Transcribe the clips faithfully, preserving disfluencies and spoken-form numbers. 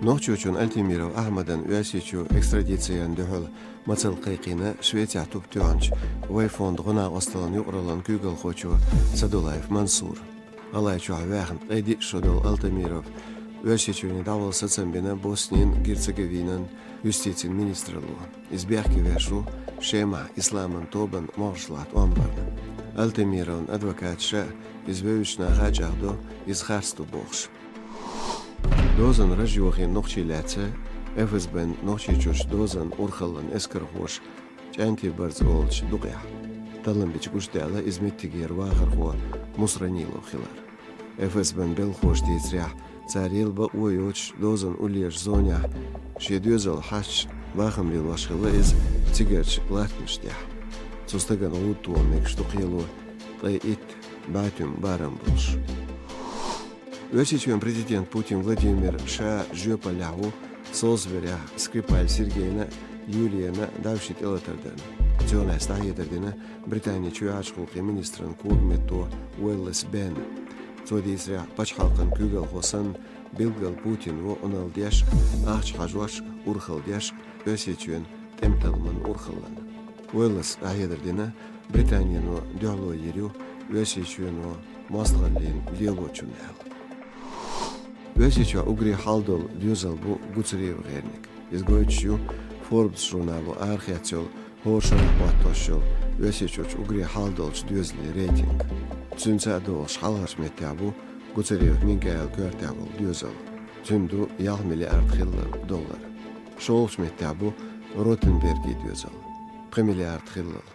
Нохчочун Альтемиров Ахьмадан Оьрсийчу экстрадициян дуьхьал мацалла кхайкхийна Швецехь туп тоьхначу Вайфонда гӀо-накъосталлин юкъараллин куьйгалхочо Садулаев Мансура. ГӀалгӀайчохь ваьхна ткъе диъ шо долу Альтемиров Оьрсийчоьне дӀавала сацам бина Боснин, Герцеговинан юстицин министралло. Иза бехке веш ву Шемахь исламан тобанан могӀаршлахь тӀом барна. Альтемировн адвокаташа иза вевзачу наха а чӀагӀдо, иза харц ду бохуш. Дозанан раж йохийна нохчий лаьцна ФСБ-н Нохчийчуьрчу дозанан урхаллин эскархоша ЧӀаьнти-Барз олучу дукъехь. Талламбича гучудаьлла иза меттигера вахархо Мусранилов хилар. ФСБ-н белхалоша дийцарехь, цара елла бакъо йоцуш дозанан уллерчу зонехь шен доьзална хьаьжча бахам лелош хилла иза цигарчу латтанаш тӀехь. Цу стагана гӀуда тоха мегаш ду кхело ткъе итт бӀе туьма барам болуш. Оьрсийчоьнан президент Путин Владимир ша жоьпаллехь ву Солсберехь Скрипаль Сергейна а, Юлияна а дӀаьвше тӀелатар дарна. Цунах лаьцна дӀахьедар дина Британин чоьхьарчу гӀуллакхийн министран когаметто Уэллес Бена. Цо дийцарехь, пачхьалкхан куьйгалхо санна, билггал Путин ву Ӏуналла деш а, ахча хьажош а, урхалла деш а Оьрсийчоьнан тӀеман талламан урхаллина. Уэллес дӀахьедар дина, Британино дуьхьало йийр ю Оьрсийчоьно мостагӀаллин лелочунна аьлла. Оьрсийчохь уггаре хьал долу доьзал бу Гуцериев гӀерниг. Иза гойтуш ю Forbes журнало арахецна йолу хӀора шарахь хӀоттош йолу Оьрсийчуьрчу уггаре хьал долчу доьзалийн рейтинг. Цуьнца а догӀуш хьалхарчу меттехь бу Гуцериев Микаила коьртехь волу доьзал. Цуьнан ду ялх миллиард хиллар доллар. ШолгӀачу меттехь бу Ротенберган доьзал, пхи миллиард хиллал.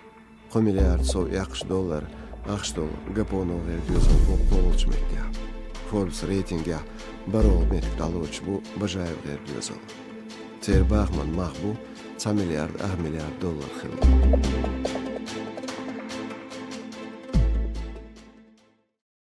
Кхо миллиард сов эккхаш доллар ахча долу Гапонов гӀеран доьзал бу кхоалгӀачу меттехь. Forbes рейтингехь бархӀалгӀа меттиг дӀалоцуш бу Бажаев гӀеран доьзал. Церан бахаман мах бу цхьа миллиард ах миллиард доллар хиллал.